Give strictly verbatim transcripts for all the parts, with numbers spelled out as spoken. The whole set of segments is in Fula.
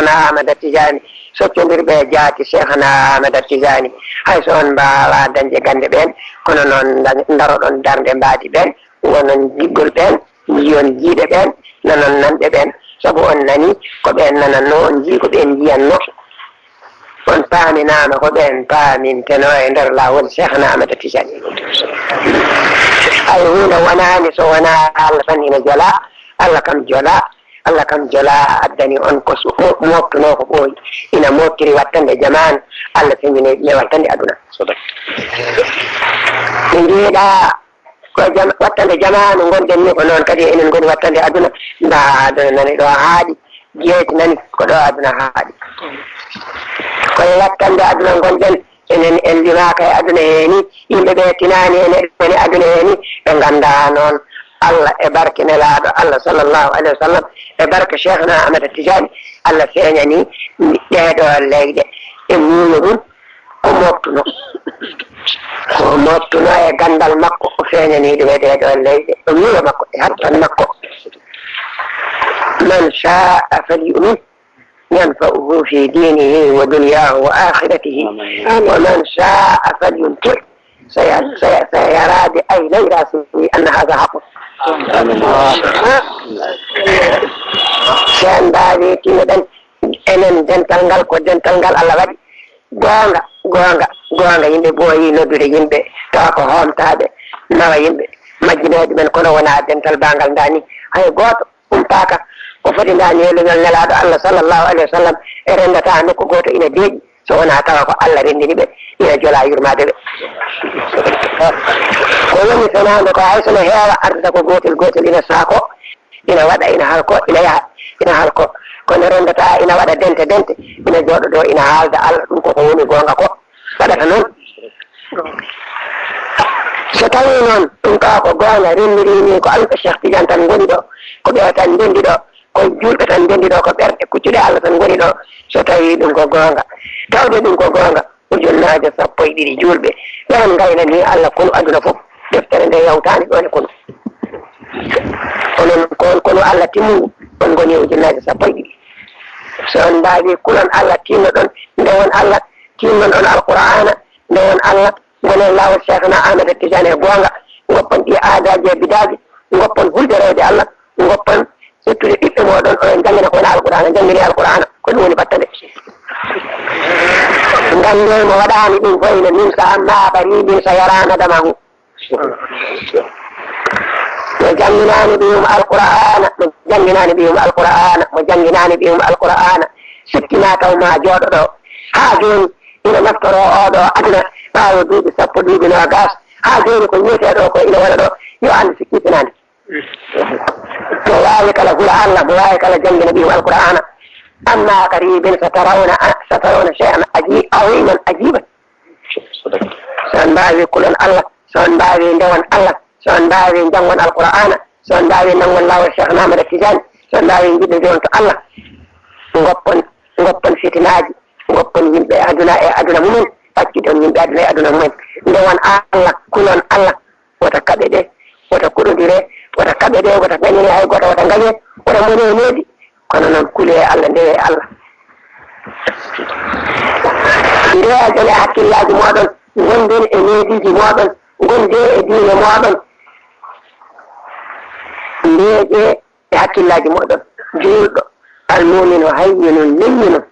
Cheikhna Ahmada Tijani, soccondirɓe e jaati Cheikhna Ahmada Tijani. Hay so on mbaawaa dañde gannde ɓeen, kono noon ndañ-, ndaroɗon darnde mbaadi ɓeen, wonon giggol ɓeen, njiyon jiiɗe ɓeen, nanon nanɗe ɓeen. Sabu on nanii ko ɓeen nanannoo, on njii ko ɓeen njiyannoo. On paaminaama ko ɓeen paamintenoo e nder laawol Cheikhna Ahmada Tijani. Hay huunde wonaani so wonaa Allah tan ina jolaa, Allah kam jolaa, Allah kam jolaa addani on ko su-, mo-, moftunoo ko ɓooyi. Ina moftiri wattande jamaanu, Allah feññini newal tan e aduna. Ɓe njiiɗaa ko jam-, wattande jamaanu ngonɗen ni, ko noon kadi enen ngoni wattande aduna. Ndaa aduna nani ɗo haaɗi, jeeti nani ko ɗo aduna haaɗi. Koye wattande aduna ngonɗen, enen en limaaka e aduna hee ni, yimɓe ɓe tinaani en e, en e aduna hee ni, ɓe nganndaa noon Allah e barke Nelaaɗo Allah sallallahu alayhi wa sallam, e barke Cheikhna Ahmada Tijani, Allah feeñani ɗee ɗoo leyɗe e muuyo mum. Ko moftuno, ko moftuno e ganndal makko, o feeñani ɗum e ɗee ɗoo leyɗe, e muuyo makko, e hattan makko. من شاء فليؤمن ينفعه في دينه ودنياه وآخرته، ومن شاء فلينكر سي-، سي-، سيرى بعيني راسه أن هذا حق. Sen mbaawi tinoɗen enen dental ngal ko dental ngal Allah waɗi. Goonga, goonga, goonga, yimɓe ɓooyi noddude yimɓe, tawa ko hoomtaaɓe, nawa yimɓe, majjinooɓe men, kono wonaa dental ba ngal ndaa ni. Hay gooto humpaaka ko foti ndaa ni e leñol Nelaaɗo Allah sallallahu alayhi wa sallam, e renndata nokku gooto ina deeƴi, so wonaa tawa ko Allah renndini ɓe, ina jolaa yurmaade ɓe. Ko woni fenaande ko hay so no heewa ardata ko gootel gootel ina saako, ina waɗa, ina halko, ina yaha, ina halko. Kono renndata, ina waɗa dente dente, ina jooɗodoo, ina haalda Allah, ɗum ko ko woni goonga ko waɗata noon. So tawii noon ɗum ka ko goonga, renndirii ni ko Alfa Cheikh Tidiane tan ngoni ɗo, ko ɓe tan ndenndi ɗo, ko juulɓe tan ndenndi ɗo, ko ɓerɗe kuccuɗe Allah tan ngoni ɗo. So tawii ɗum ko goonga, tawde ɗum ko goonga, ujunnaaje sappo e ɗiɗi juulɓe, ɓe on ngaynanii Allah konu aduna fof. Deftere nde yawtaani ɗoon e konu. Onon ko on konu Allah timmungu, on ngoni e ujunnaaje sappo e ɗiɗi. So on mbaawi kulon Allah, tinnoɗon, ndewon Allah, tinnoɗon Alqur'aana, ndewon Allah, ngonen laawol Cheikhna Ahmada Tijani e goonga, ngoppon ɗi aadaaji e bidaaji, ngoppon hulɓe rewde Allah, ngoppon sottude ɓiɓɓe mooɗon, oɗon njanngina ko wona Alqur'aana, njanngini Alqur'aana, ko ɗum woni battane. Nganndee mo waɗaani ɗum fof ina nimsa, amma ɓarii nimsa yaraana damahu. Mo jannginaani ɓiyum Alqur'aana, mo jannginaani ɓiyum Alqur'aana, mo jannginaani ɓiyum Alqur'aana, sikkinaa taw ma jooɗo ɗo. Haa jooni ina naftoroo oo ɗo aduna, ɓaawo duuɓi sappo, duuɓi noogas, haa jooni ko wiyetee ɗo ko ina wona ɗo, yo Allah sikki finaande. Mo waawi kala hula Allah, mo waawi kala janngina ɓiyum Alqur'aana. Amma qaribin satarawna, satarawna shay'an aji-, aziman ajiban. So on mbaawi kulon Allah, so on mbaawi ndewon Allah, so on mbaawi njanngon Alqur'aana, so on mbaawi nanngon laawol Cheikh Ahmada Tijani, so on mbaawi njiɗde ndewon to Allah, ngoppon, ngoppon fitinaaji, ngoppon yimɓe aduna e aduna mumen, accudon yimɓe aduna e aduna mumen. Ndewon Allah, kulon Allah, wota kaɓe ɗe, wota kuɗodire, wota kaɓe ɗe, wota ngañine hay gooto, wota ngañe, wota mone e needi. Kono noon, kulee Allah, ndewee Allah. Ndeeɗon e hakkillaaji mooɗon, ngonɗon e neediiji mooɗon, ngondee e diine mooɗon. Ndeeƴee e hakkillaaji mooɗon. Juulɗo, almuuminu hayyinun leyyinun.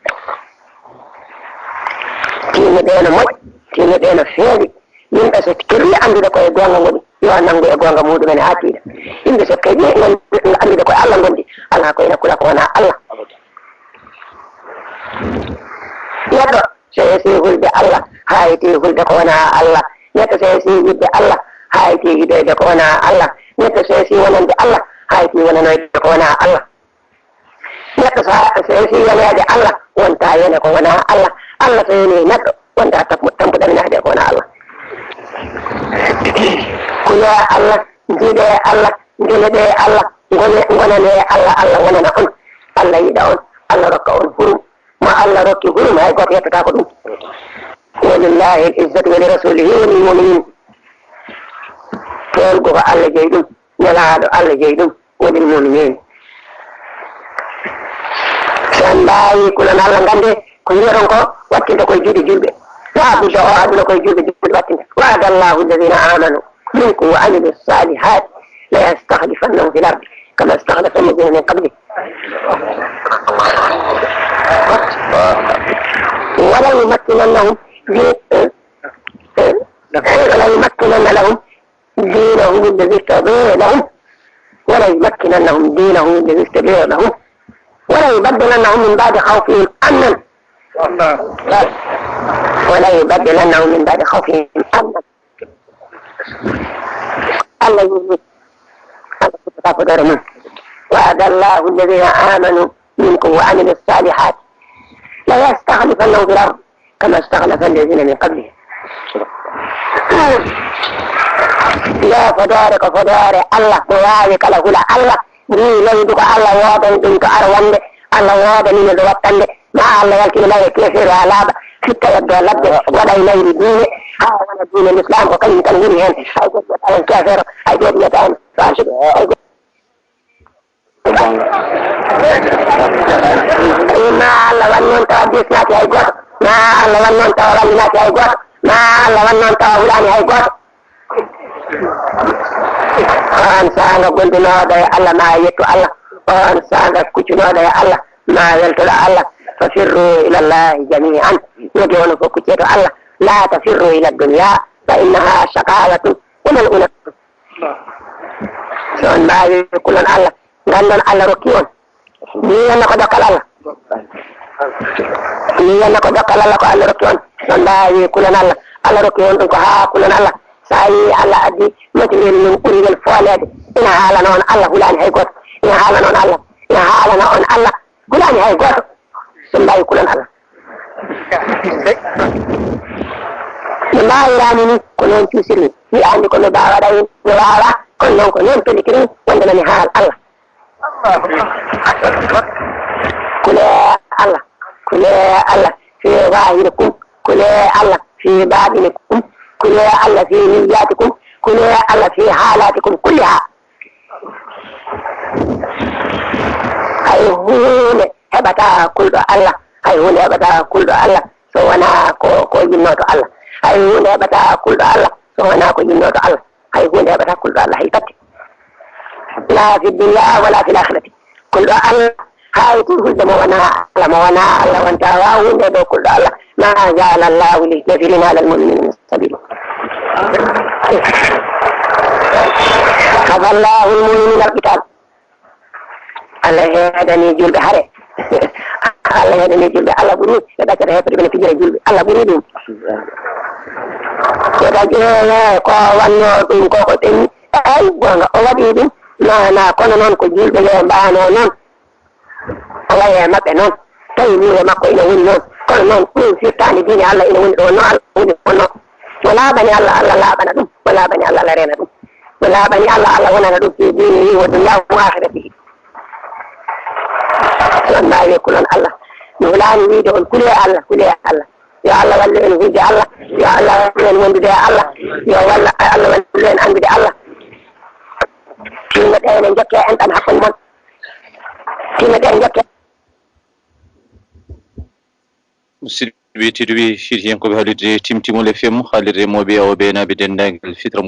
Tiineɗee no moƴƴi, tiineɗee no feewi. Yimɓe so kelli anndude ko e goonga ngoni, yo nanngu e goonga muuɗum en haa tiiɗa. Yimɓe so kelli anndude ko e Allah ngondi, alaa ko ina kula ko wonaa Allah. Neɗɗo so yeesi hulde Allah, hayti hulde ko wonaa Allah. Neɗɗo so yeesi yiɗde Allah, hayti yiɗoyde ko wonaa Allah. Neɗɗo so yeesi wonande Allah, hayti wonanoyde ko wonaa Allah. Neɗɗo so, so yeesi yoneede Allah, wonta yone ko wonaa Allah. Allah so yonii neɗɗo, wonta tampu-, tampuɗo minaade ko wonaa Allah. Kulee Allah, njiɗee Allah, ndeneɗee Allah, ngone-, ngonanee Allah, Allah wonana on. Allah yiɗa on, Allah rokka on hurum. Mo Allah rokki hurum, hay gooto yettataako ɗum. ولله العزة ولرسوله وللمؤمنين. Toolgu ko Allah jeyi ɗum, Nelaaɗo Allah jeyi ɗum, وللمؤمنين. Tan mbaawi kulon Allah, ngannde ko wi'oɗon ko wattinta koye juuɗe julɓe. Laa budda o aduna koye julɓe, julɓe wattinta. وعد الله الذين آمنوا منكم وعملوا الصالحات ليستخلفنهم في الأرض كما استخلف الذين من قبلهم. وليمكننهم دي-، وليمكنن لهم دينهم الذي ارتضى لهم، وليمكننهم دينهم الذي ارتضى لهم، وليبدلنهم من بعد خوفهم أمنا. وليبدلنهم من بعد خوفهم أمنا. الله يريد. الله يريد. وعد الله الذين آمنوا منكم وعملوا الصالحات ليستخلفنهم في الأرض كما استخلف الذين من قبلهم. Nde fodoore ko fodoore Allah, mo waawi kala hula Allah. Ndi leydi ko Allah woodani ɗum to ar wonde, Allah woodani no ɗo wattande. Ma Allah yaltino mayre keefeero haa laaɓa, fitta yeddo ladde, waɗa e mayri diine, haa wona diine Lislaam, ko kañum tan woni heen. Hay gooto wiyata heen keefeero, hay gooto wiyata heen faasiqo, hay gooto. Ma Allah wan noon tawa bisnaaki hay gooto. Ma Allah wan noon tawa wallinaaki hay gooto. Ma Allah wan noon tawa hulaani hay gooto. On saanga gondunooɗo e Allah ma yettu Allah. On saanga kucunooɗo e Allah ma weltoɗo Allah. Fafirru ilallahi jami'an. Yodi on fof kuccee to Allah. La tafirru ila dunya fa innaha shaqawatun. Wonal unat. So on mbaawi kulon Allah, nganndon Allah rokki on. Mi wiyanna ko dokkal Allah. Mi wiyanna ko dokkal Allah ko Allah rokki on. So on mbaawi kulon Allah, Allah rokki on ɗum ko haa kulon Allah. So a yii Allah addi matériel mum ɓuri ngel fooleede, ina haalana on Allah hulaani hay gooto. Ina haalana on Allah. Ina haalana on Allah hulaani hay gooto. So mbaawi kulon Allah. No mbaawiraani ni, ko noon cuusirmi. Mi anndi ko mi mbaawaɗa heen, mi waawa, kono noon ko noon pellitirmi wonde mami haal Allah. Kule Allah, kule Allah fi zahirikum, kule Allah fi batinikum, kule Allah fi niyyatikum, kule Allah fi halatikum kulliha. Hay huunde heɓataa kulɗo Allah, hay huunde heɓataa kulɗo Allah so wonaa ko, ko yinnooto Allah. Hay huunde heɓataa kulɗo Allah so wonaa ko yinnooto Allah. Hay huunde heɓataa kulɗo Allah hay batte. La fi dunya wala fil akhirati. Kulɗo Allah, hay ko hulde mo wonaa Allah, mo wonaa Allah wonta waaw huunde ɗo kulɗo Allah. Ma ja'ala Allahu lil kafirina ala al mu'minina min sabil. Kafa Allahu al mu'minina al qital. Allah heedani julɓe hare. Allah heedani julɓe. Allah ɓuri ɓe ɓaccata heɓɓe ɓe fijira julɓe. Allah ɓuri ɗum. Ko da jeeya ko wanno ɗum ko ko ɓenni. Ay, gonga, o waɗi ɗum. Mana kono noon ko julɓe yo mbaano noon. O waye maɓɓe noon. Tawi ni e makko ina woni noon. Kono noon ɗum firtaani diine Allah ina woni ɗo noon. Allah woni ɗo noon. Mo laaɓani Allah, Allah laaɓana ɗum. Mo laaɓani Allah, Allah reena ɗum. Mo laaɓani Allah, Allah wonana ɗum fi diinihi wa dunyaahu wa aakhiratihi. So on mbaawi kulon Allah. Mi hulaani wiide on kulee Allah, kulee Allah. Yo Allah wallu en hulde Allah. Yo Allah wallu en wondude e Allah. Yo walla, Allah wallu en anndude Allah. Tinno ɗe ene njokke en ɗan hakkunde mon. Tinno ɗe njokke. Musidɓe tedduɓe, fiɗiyankoɓe haalirde Timtimol F M, haalirde mawɓe e awɓe e naaɓe denndaangal fitra